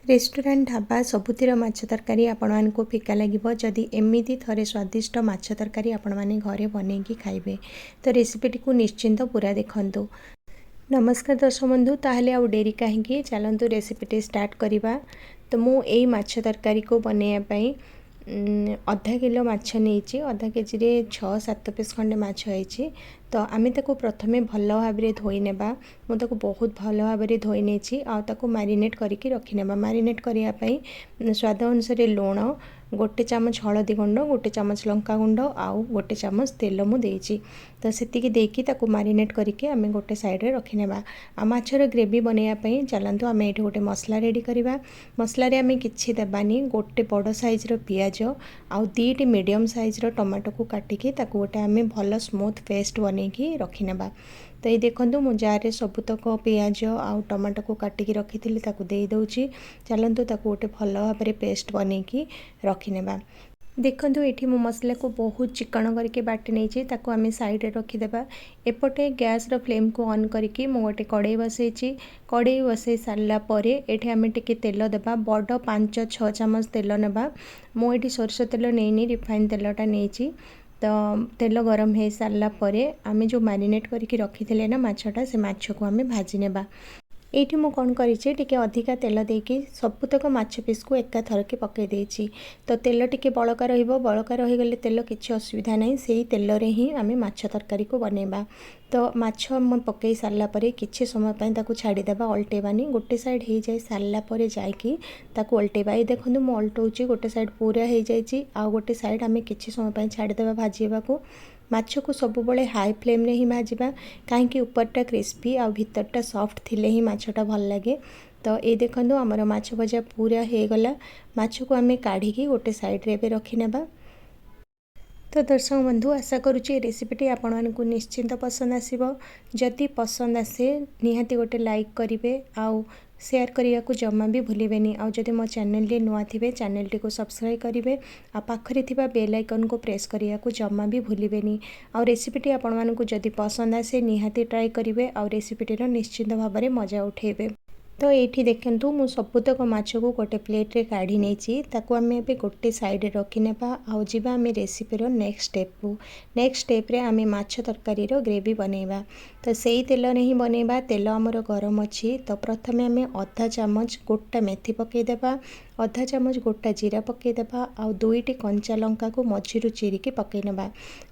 Restaurant, dhaba ସବୁଥିର ମାଛ ତରକାରୀ ଆପଣମାନଙ୍କୁ ଫିକା ଲାଗିବ, ଯଦି ଏମିତି ଥରେ ସ୍ୱାଦିଷ୍ଟ ମାଛ ତରକାରୀ ଆପଣମାନେ ଘରେ ବନେଇକି ଖାଇବେ। ତ ରେସିପିଟିକୁ ନିଶ୍ଚିନ୍ତ ପୁରା ଦେଖନ୍ତୁ। ନମସ୍କାର ଦର୍ଶକ ବନ୍ଧୁ, ତାହେଲେ ଆଉ ଡେରି କାହିଁକି? ଚାଲନ୍ତୁ ରେସିପିଟି ଷ୍ଟାର୍ଟ କରିବା। ତ ମୁଁ ଏଇ ମାଛ ତରକାରୀକୁ ବନେଇବା ପାଇଁ ଅଧା କିଲୋ ମାଛ ନେଇଛି। ଅଧା କେଜିରେ 6-7 ପିସ୍ ଖଣ୍ଡେ ମାଛ ହେଇଛି। ତ ଆମେ ତାକୁ ପ୍ରଥମେ ଭଲ ଭାବରେ ଧୋଇ ନେବା। ମୁଁ ତାକୁ ବହୁତ ଭଲ ଭାବରେ ଧୋଇ ନେଇଛି ଆଉ ତାକୁ ମ୍ୟାରିନେଟ୍ କରିକି ରଖିନେବା। ମ୍ୟାରିନେଟ୍ କରିବା ପାଇଁ ସ୍ୱାଦ ଅନୁସାରେ ଲୁଣ, 1 ଚାମଚ ହଳଦୀ ଗୁଣ୍ଡ, 1 ଚାମଚ ଲଙ୍କା ଗୁଣ୍ଡ ଆଉ 1 ଚାମଚ ତେଲ ମୁଁ ଦେଇଛି। ତ ସେତିକି ଦେଇକି ତାକୁ ମ୍ୟାରିନେଟ୍ କରିକି ଆମେ ଗୋଟେ ସାଇଡ଼୍ରେ ରଖିନେବା। ଆଉ ମାଛର ଗ୍ରେଭି ବନେଇବା ପାଇଁ ଚାଲନ୍ତୁ ଆମେ ଏଇଠି ଗୋଟେ ମସଲା ରେଡ଼ି କରିବା। ମସଲାରେ ଆମେ କିଛି ଦେବାନି। ଗୋଟେ ବଡ଼ ସାଇଜ୍ର ପିଆଜ ଆଉ 2ଟି ମିଡ଼ିୟମ୍ ସାଇଜ୍ର ଟମାଟୋକୁ କାଟିକି ତାକୁ ଗୋଟେ ଆମେ ଭଲ ସ୍ମୁଥ୍ ପେଷ୍ଟ ବନେଇକି ରଖିନେବା। ତ ଏଇ ଦେଖନ୍ତୁ, ମୁଁ ଜାର୍ରେ ସବୁତକ ପିଆଜ ଆଉ ଟମାଟୋକୁ କାଟିକି ରଖିଥିଲି, ତାକୁ ଦେଇଦେଉଛି। ଚାଲନ୍ତୁ ତାକୁ ଗୋଟେ ଭଲ ଭାବରେ ପେଷ୍ଟ ବନେଇକି ରଖିନେବା। ଦେଖନ୍ତୁ, ଏଠି ମୁଁ ମସଲାକୁ ବହୁତ ଚିକଣ କରିକି ବାଟି ନେଇଛି। ତାକୁ ଆମେ ସାଇଡ଼ରେ ରଖିଦେବା। ଏପଟେ ଗ୍ୟାସ୍ର ଫ୍ଲେମ୍କୁ ଅନ୍ କରିକି ମୁଁ ଗୋଟେ କଡ଼େଇ ବସେଇଛି। କଡ଼େଇ ବସେଇ ସାରିଲା ପରେ ଏଠି ଆମେ ଟିକେ ତେଲ ଦେବା। ବଡ଼ 5-6 ଚାମଚ ତେଲ ନେବା। ମୁଁ ଏଠି ସୋରିଷ ତେଲ ନେଇନି, ରିଫାଇନ୍ ତେଲଟା ନେଇଛି। ତ ତେଲ ଗରମ ହେଇସାରିଲା ପରେ ଆମେ ଯେଉଁ ମ୍ୟାରିନେଟ୍ କରିକି ରଖିଥିଲେ ନା ମାଛଟା, ସେ ମାଛକୁ ଆମେ ଭାଜି ନେବା। ଏଇଠି ମୁଁ କ'ଣ କରିଛି, ଟିକେ ଅଧିକା ତେଲ ଦେଇକି ସବୁତକ ମାଛ ପିସ୍କୁ ଏକାଥରକେ ପକାଇ ଦେଇଛି। ତ ତେଲ ଟିକେ ବଳକା ରହିବ। ବଳକା ରହିଗଲେ ତେଲ କିଛି ଅସୁବିଧା ନାହିଁ, ସେଇ ତେଲରେ ହିଁ ଆମେ ମାଛ ତରକାରୀକୁ ବନେଇବା। ତ ମାଛ ଆମେ ପକାଇ ସାରିଲା ପରେ କିଛି ସମୟ ପାଇଁ ତାକୁ ଛାଡ଼ିଦେବା, ଅଲଟେଇବାନି। ଗୋଟେ ସାଇଡ଼୍ ହେଇଯାଇ ସାରିଲା ପରେ ଯାଇକି ତାକୁ ଅଲଟେଇବା। ଏଇ ଦେଖନ୍ତୁ, ମୁଁ ଅଲଟଉଛି। ଗୋଟେ ସାଇଡ଼୍ ପୁରା ହେଇଯାଇଛି। ଆଉ ଗୋଟେ ସାଇଡ଼୍ ଆମେ କିଛି ସମୟ ପାଇଁ ଛାଡ଼ିଦେବା ଭାଜି ହେବାକୁ। ମାଛକୁ ସବୁବେଳେ ହାଇ ଫ୍ଲେମ୍ରେ ହିଁ ଭାଜିବା, କାହିଁକି ଉପରଟା କ୍ରିସ୍ପି ଆଉ ଭିତରଟା ସଫ୍ଟ ଥିଲେ ହିଁ ମାଛଟା ଭଲ ଲାଗେ। ତ ଏଇ ଦେଖନ୍ତୁ, ଆମର ମାଛ ଭଜା ପୁରା ହେଇଗଲା। ମାଛକୁ ଆମେ କାଢ଼ିକି ଗୋଟେ ସାଇଡ଼୍ରେ ଏବେ ରଖିନେବା। ତ ଦର୍ଶକ ବନ୍ଧୁ, ଆଶା କରୁଛି ଏ ରେସିପିଟି ଆପଣମାନଙ୍କୁ ନିଶ୍ଚିନ୍ତ ପସନ୍ଦ ଆସିବ। ଯଦି ପସନ୍ଦ ଆସେ, ନିହାତି ଗୋଟେ ଲାଇକ୍ କରିବେ ଆଉ ସେୟାର କରିବାକୁ ଜମା ବି ଭୁଲିବେନି। ଆଉ ଯଦି ମୋ ଚ୍ୟାନେଲରେ ନୂଆ ଥିବେ, ଚ୍ୟାନେଲଟିକୁ ସବସ୍କ୍ରାଇବ୍ କରିବେ ଆଉ ପାଖରେ ଥିବା ବେଲ୍ ଆଇକନ୍କୁ ପ୍ରେସ୍ କରିବାକୁ ଜମା ବି ଭୁଲିବେନି। ଆଉ ରେସିପିଟି ଆପଣମାନଙ୍କୁ ଯଦି ପସନ୍ଦ ଆସେ, ନିହାତି ଟ୍ରାଏ କରିବେ ଆଉ ରେସିପିଟିର ନିଶ୍ଚିନ୍ତ ଭାବରେ ମଜା ଉଠେଇବେ। ତ ଏଇଠି ଦେଖନ୍ତୁ, ମୁଁ ସବୁତକ ମାଛକୁ ଗୋଟେ ପ୍ଲେଟ୍ରେ କାଢ଼ି ନେଇଛି। ତାକୁ ଆମେ ଏବେ ଗୋଟେ ସାଇଡ଼୍ରେ ରଖିନେବା ଆଉ ଯିବା ଆମେ ରେସିପିର ନେକ୍ସଟ ଷ୍ଟେପ୍କୁ। ନେକ୍ସଟ ଷ୍ଟେପ୍ରେ ଆମେ ମାଛ ତରକାରୀର ଗ୍ରେଭି ବନେଇବା। ତ ସେଇ ତେଲରେ ହିଁ ବନେଇବା। ତେଲ ଆମର ଗରମ ଅଛି। ତ ପ୍ରଥମେ ଆମେ ଅଧା ଚାମଚ ଗୋଟା ମେଥି ପକାଇଦେବା, ଅଧା ଚାମଚ ଗୋଟା ଜିରା ପକାଇଦେବା ଆଉ 2ଟି କଞ୍ଚା ଲଙ୍କାକୁ ମଝିରୁ ଚିରିକି ପକାଇ ନେବା।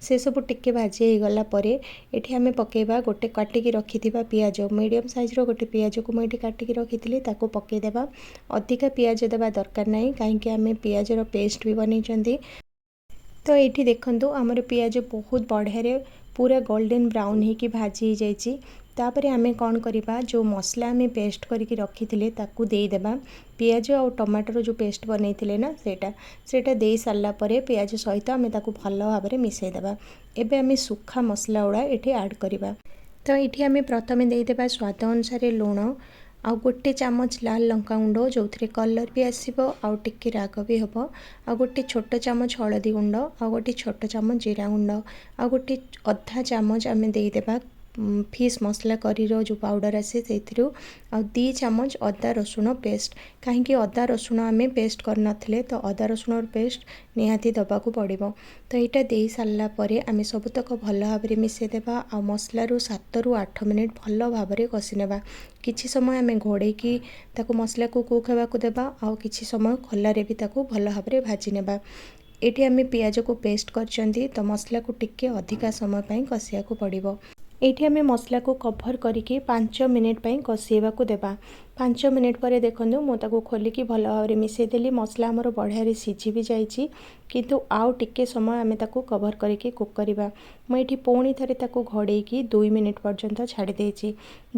ସେସବୁ ଟିକେ ଭାଜି ହେଇଗଲା ପରେ ଏଠି ଆମେ ପକାଇବା ଗୋଟେ କାଟିକି ରଖିଥିବା ପିଆଜ। ମିଡ଼ିୟମ୍ ସାଇଜ୍ର ଗୋଟେ ପିଆଜକୁ ମୁଁ ଏଠି କାଟିକି ରଖିଥିଲି, ତାକୁ ପକାଇଦେବା। ଅଧିକା ପିଆଜ ଦେବା ଦରକାର ନାହିଁ, କାହିଁକି ଆମେ ପିଆଜର ପେଷ୍ଟ ବି ବନେଇଛନ୍ତି। ତ ଏଇଠି ଦେଖନ୍ତୁ, ଆମର ପିଆଜ ବହୁତ ବଢ଼ିଆରେ ପୁରା ଗୋଲ୍ଡେନ୍ ବ୍ରାଉନ୍ ହେଇକି ଭାଜି ହେଇଯାଇଛି। ତାପରେ ଆମେ କ'ଣ କରିବା, ଯେଉଁ ମସଲା ଆମେ ପେଷ୍ଟ କରିକି ରଖିଥିଲେ, ତାକୁ ଦେଇଦେବା। ପିଆଜ ଆଉ ଟମାଟୋର ଯେଉଁ ପେଷ୍ଟ ବନେଇଥିଲେ ନା, ସେଇଟା ଦେଇ ସାରିଲା ପରେ ପିଆଜ ସହିତ ଆମେ ତାକୁ ଭଲ ଭାବରେ ମିଶାଇଦେବା। ଏବେ ଆମେ ଶୁଖା ମସଲା ଗୁଡ଼ା ଏଠି ଆଡ଼୍ କରିବା। ତ ଏଇଠି ଆମେ ପ୍ରଥମେ ଦେଇଦେବା ସ୍ୱାଦ ଅନୁସାରେ ଲୁଣ ଆଉ 1 ଚାମଚ ଲାଲ ଲଙ୍କାଗୁଣ୍ଡ, ଯେଉଁଥିରେ କଲର୍ ବି ଆସିବ ଆଉ ଟିକେ ରାଗ ବି ହେବ, ଆଉ ଗୋଟେ ଛୋଟ ଚାମଚ ହଳଦୀ ଗୁଣ୍ଡ ଆଉ ଗୋଟେ ଛୋଟ ଚାମଚ ଜିରା ଗୁଣ୍ଡ ଆଉ ଗୋଟେ ଅଧା ଚାମଚ ଆମେ ଦେଇଦେବା ଫିସ୍ ମସଲା କରିର ଯେଉଁ ପାଉଡ଼ର ଆସେ ସେଇଥିରୁ, ଆଉ 2 ଚାମଚ ଅଦା ରସୁଣ ପେଷ୍ଟ। କାହିଁକି ଅଦା ରସୁଣ ଆମେ ପେଷ୍ଟ କରିନଥିଲେ, ତ ଅଦା ରସୁଣର ପେଷ୍ଟ ନିହାତି ଦେବାକୁ ପଡ଼ିବ। ତ ଏଇଟା ଦେଇ ସାରିଲା ପରେ ଆମେ ସବୁତକ ଭଲ ଭାବରେ ମିଶାଇ ଦେବା ଆଉ ମସଲାରୁ 7ରୁ 8 ମିନିଟ୍ ଭଲ ଭାବରେ କଷି ନେବା। କିଛି ସମୟ ଆମେ ଘୋଡ଼େଇକି ତାକୁ ମସଲାକୁ କୁକ୍ ହେବାକୁ ଦେବା ଆଉ କିଛି ସମୟ ଖୋଲାରେ ବି ତାକୁ ଭଲ ଭାବରେ ଭାଜି ନେବା। ଏଇଠି ଆମେ ପିଆଜକୁ ପେଷ୍ଟ କରିଛନ୍ତି, ତ ମସଲାକୁ ଟିକେ ଅଧିକା ସମୟ ପାଇଁ କଷିବାକୁ ପଡ଼ିବ। ଏଇଠି ଆମେ ମସଲାକୁ କଭର୍ କରିକି 5 ମିନିଟ୍ ପାଇଁ କଷିବାକୁ ଦେବା। 5 ମିନିଟ୍ ପରେ ଦେଖନ୍ତୁ, ମୁଁ ତାକୁ ଖୋଲିକି ଭଲ ଭାବରେ ମିଶାଇ ଦେଲି। ମସଲା ଆମର ବଢ଼ିଆରେ ସିଝି ବି ଯାଇଛି, କିନ୍ତୁ ଆଉ ଟିକେ ସମୟ ଆମେ ତାକୁ କଭର୍ କରିକି କୁକ୍ କରିବା। ମୁଁ ଏଇଠି ପୁଣି ଥରେ ତାକୁ ଘୋଡ଼େଇକି 2 ମିନିଟ୍ ପର୍ଯ୍ୟନ୍ତ ଛାଡ଼ି ଦେଇଛି।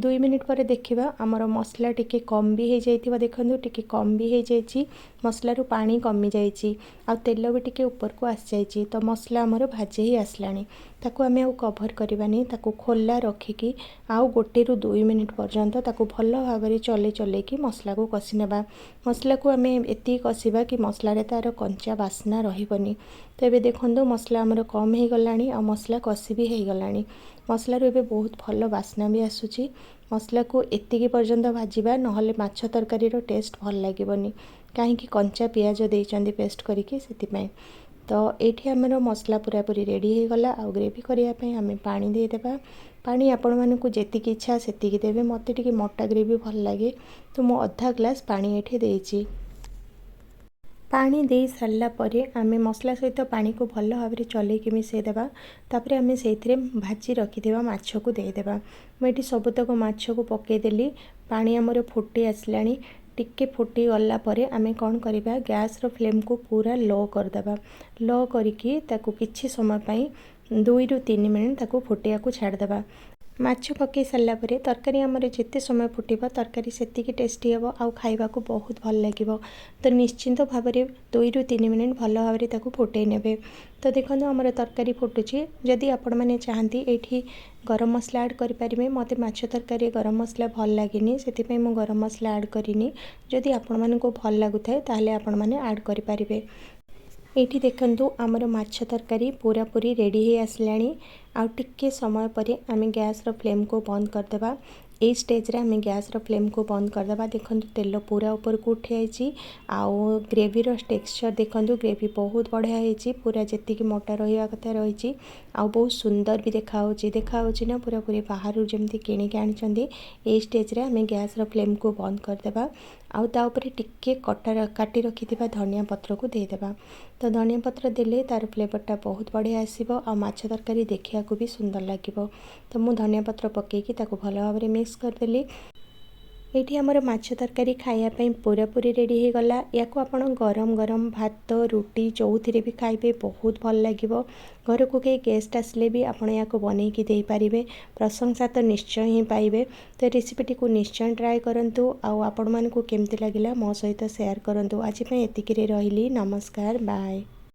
2 ମିନିଟ୍ ପରେ ଦେଖିବା, ଆମର ମସଲା ଟିକେ କମ୍ ବି ହେଇଯାଇଥିବ। ଦେଖନ୍ତୁ, ଟିକେ କମ୍ ବି ହେଇଯାଇଛି। ମସଲାରୁ ପାଣି କମିଯାଇଛି ଆଉ ତେଲ ବି ଟିକେ ଉପରକୁ ଆସିଯାଇଛି। ତ ମସଲା ଆମର ଭାଜି ହେଇ ଆସିଲାଣି। ତାକୁ ଆମେ ଆଉ କଭର୍ କରିବାନି। ତାକୁ ଖୋଲା ରଖିକି ଆଉ 1ରୁ 2 ମିନିଟ୍ ପର୍ଯ୍ୟନ୍ତ ତାକୁ ଭଲ ଭାବରେ ଚଲେଇ ଚଲେଇକି ମସଲାକୁ କଷି ନେବା। ମସଲାକୁ ଆମେ ଏତିକି କଷିବା କି ମସଲାରେ ତା'ର କଞ୍ଚା ବାସ୍ନା ରହିବନି। ତ ଏବେ ଦେଖନ୍ତୁ, ମସଲା ଆମର କମ୍ ହେଇଗଲାଣି ଆଉ ମସଲା ମସଲା କଷି ବି ହେଇଗଲାଣି। ମସଲାରୁ ଏବେ ବହୁତ ଭଲ ବାସ୍ନା ବି ଆସୁଛି। ମସଲାକୁ ଏତିକି ପର୍ଯ୍ୟନ୍ତ ଭାଜିବା, ନହେଲେ ମାଛ ତରକାରୀର ଟେଷ୍ଟ ଭଲ ଲାଗିବନି, କାହିଁକି କଞ୍ଚା ପିଆଜ ଦେଇଛନ୍ତି ପେଷ୍ଟ କରିକି, ସେଥିପାଇଁ। ତ ଏଇଠି ଆମର ମସଲା ପୁରାପୁରି ରେଡ଼ି ହେଇଗଲା। ଆଉ ଗ୍ରେଭି କରିବା ପାଇଁ ଆମେ ପାଣି ଦେଇଦେବା। ପାଣି ଆପଣମାନଙ୍କୁ ଯେତିକି ଇଚ୍ଛା ସେତିକି ଦେବେ। ମୋତେ ଟିକେ ମୋଟା ଗ୍ରେଭି ଭଲ ଲାଗେ, ତ ମୁଁ ଅଧା ଗ୍ଲାସ୍ ପାଣି ଏଠି ଦେଇଛି। ପାଣି ଦେଇ ସାରିଲା ପରେ ଆମେ ମସଲା ସହିତ ପାଣିକୁ ଭଲ ଭାବରେ ଚଲେଇକି ମିଶାଇଦେବା। ତାପରେ ଆମେ ସେଇଥିରେ ଭାଜି ରଖିଥିବା ମାଛକୁ ଦେଇଦେବା। ମୁଁ ଏଠି ସବୁତକ ମାଛକୁ ପକାଇଦେଲି। ପାଣି ଆମର ଫୁଟି ଆସିଲାଣି। ଟିକେ ଫୁଟିଗଲା ପରେ ଆମେ କ'ଣ କରିବା? ଗ୍ୟାସ୍ର ଫ୍ଲେମ୍କୁ ପୁରା ଲୋ କରିଦେବା। ଲୋ କରିକି ତାକୁ କିଛି ସମୟ ପାଇଁ, 2ରୁ 3 ମିନିଟ୍ ତାକୁ ଫୁଟିବାକୁ ଛାଡ଼ିଦେବା। ମାଛ ପକାଇ ସାରିଲା ପରେ ତରକାରୀ ଆମର ଯେତେ ସମୟ ଫୁଟିବ, ତରକାରୀ ସେତିକି ଟେଷ୍ଟି ହେବ ଆଉ ଖାଇବାକୁ ବହୁତ ଭଲ ଲାଗିବ। ତ ନିଶ୍ଚିନ୍ତ ଭାବରେ 2ରୁ 3 ମିନିଟ୍ ଭଲ ଭାବରେ ତାକୁ ଫୁଟେଇ ନେବେ। ତ ଦେଖନ୍ତୁ, ଆମର ତରକାରୀ ଫୁଟୁଛି। ଯଦି ଆପଣମାନେ ଚାହାନ୍ତି, ଏଇଠି ଗରମ ମସଲା ଆଡ଼୍ କରିପାରିବେ। ମୋତେ ମାଛ ତରକାରୀରେ ଗରମ ମସଲା ଭଲ ଲାଗେନି, ସେଥିପାଇଁ ମୁଁ ଗରମ ମସଲା ଆଡ଼୍ କରିନି। ଯଦି ଆପଣମାନଙ୍କୁ ଭଲ ଲାଗୁଥାଏ, ତାହେଲେ ଆପଣମାନେ ଆଡ଼୍ କରିପାରିବେ। ଏଇଠି ଦେଖନ୍ତୁ, ଆମର ମାଛ ତରକାରୀ ପୁରାପୁରି ରେଡ଼ି ହେଇ ଆସିଲାଣି। ଆଉ ଟିକେ ସମୟ ପରେ ଆମେ ଗ୍ୟାସ୍ର ଫ୍ଲେମ୍କୁ ବନ୍ଦ କରିଦେବା। ଏଇ ଷ୍ଟେଜ୍ରେ ଆମେ ଗ୍ୟାସ୍ର ଫ୍ଲେମ୍କୁ ବନ୍ଦ କରିଦେବା। ଦେଖନ୍ତୁ, ତେଲ ପୁରା ଉପରକୁ ଉଠି ଯାଇଛି ଆଉ ଗ୍ରେଭିର ଟେକ୍ସଚର୍ ଦେଖନ୍ତୁ। ଗ୍ରେଭି ବହୁତ ବଢ଼ିଆ ହେଇଛି। ପୁରା ଯେତିକି ମୋଟା ରହିବା କଥା ରହିଛି ଆଉ ବହୁତ ସୁନ୍ଦର ବି ଦେଖାହେଉଛି। ଦେଖାହେଉଛି ନା, ପୁରାପୁରି ବାହାରୁ ଯେମିତି କିଣିକି ଆଣିଛନ୍ତି। ଏଇ ଷ୍ଟେଜ୍ରେ ଆମେ ଗ୍ୟାସ୍ର ଫ୍ଲେମ୍କୁ ବନ୍ଦ କରିଦେବା ଆଉ ତା ଉପରେ ଟିକେ କଟା କାଟି ରଖିଥିବା ଧନିଆ ପତ୍ରକୁ ଦେଇଦେବା। ତ ଧନିଆ ପତ୍ର ଦେଲେ ତା'ର ଫ୍ଲେଭରଟା ବହୁତ ବଢ଼ିଆ ଆସିବ ଆଉ ମାଛ ତରକାରୀ ଦେଖିବାକୁ ବି ସୁନ୍ଦର ଲାଗିବ। ତ ମୁଁ ଧନିଆ ପତ୍ର ପକାଇକି ତାକୁ ଭଲ ଭାବରେ ମିକ୍ସ କରିଦେଲି। ଏଇଠି ଆମର ମାଛ ତରକାରୀ ଖାଇବା ପାଇଁ ପୁରାପୁରି ରେଡ଼ି ହେଇଗଲା। ୟାକୁ ଆପଣ ଗରମ ଗରମ ଭାତ, ରୁଟି ଯେଉଁଥିରେ ବି ଖାଇବେ, ବହୁତ ଭଲ ଲାଗିବ। ଘରକୁ କେହି ଗେଷ୍ଟ ଆସିଲେ ବି ଆପଣ ୟାକୁ ବନେଇକି ଦେଇପାରିବେ। ପ୍ରଶଂସା ତ ନିଶ୍ଚୟ ହିଁ ପାଇବେ। ତ ରେସିପିଟିକୁ ନିଶ୍ଚୟ ଟ୍ରାଏ କରନ୍ତୁ ଆଉ ଆପଣମାନଙ୍କୁ କେମିତି ଲାଗିଲା ମୋ ସହିତ ସେୟାର କରନ୍ତୁ। ଆଜି ପାଇଁ ଏତିକିରେ ରହିଲି। ନମସ୍କାର, ବାଏ।